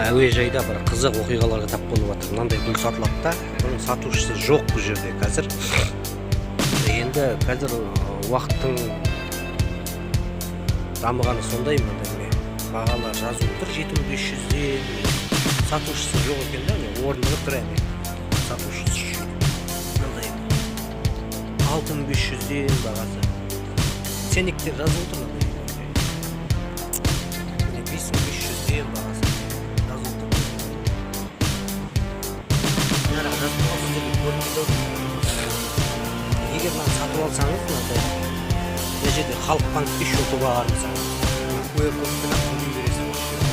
Әуежайда бір қызық оқиғаларға тап болып жатыр. Мынандай гүл сатылады да, бұның сатушысы жоқ бұл жерде қазір. Енді қазір уақыттың дамығаны сондай, мынандай, міне, бағалар жазулы тұр 7500-ден. Сатушысы жоқ екен да, міне, орындығы тұр, әне, сатушысы жоқ. Мынандай 6500-ден бағасы, ценниктер жазылып тұр. Мынандай, міне, 5500-ден бағасы жазылып тұр. Мына жазып тұрған сіздерге көрінбейді ау. Егер мынаны сатып алсаңыз, мынандай мына жерде Халық банкте счеты бар, мысалы, QR кодпен ақ төлей бересіз. Осы жерде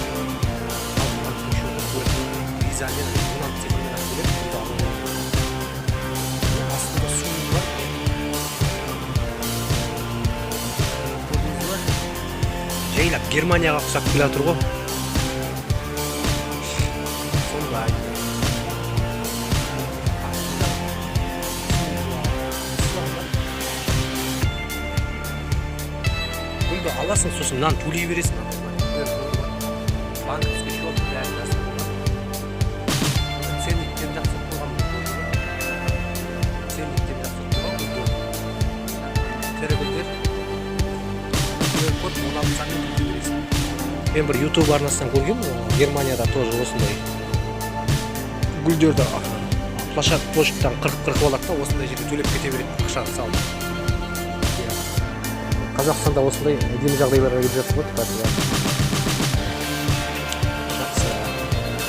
Халық банктің счеты, QR код, Визамен, 16 цифрмен ақ төлеп, гүлді алуға болады. Астында су бар, көрдіңіз ба? Жайлап Германияға ұқсап келе жатыр ғой сондай. Астында су бар, су бар. Гүлді аласың, сосын мынаны төлей бересің. Мынандай QR коды бар, банковский счет, бәрі жазып қойған, ценниктен жапсырып қойған, ценниктен жапсырып қойған. Гүлдер, тірі гүлдер, QR код, 16 санмен төлей бересің. Мен бір Ютуб арнасынан көргенмін, Германияда тоже осындай гүлдерді площадьтан қырқып қырқып алады да, осындай жерге төлеп кете береді ақшаны салып. Қазақстанда осындай әдемі жағдайларға келіп жатыр ғой қазір.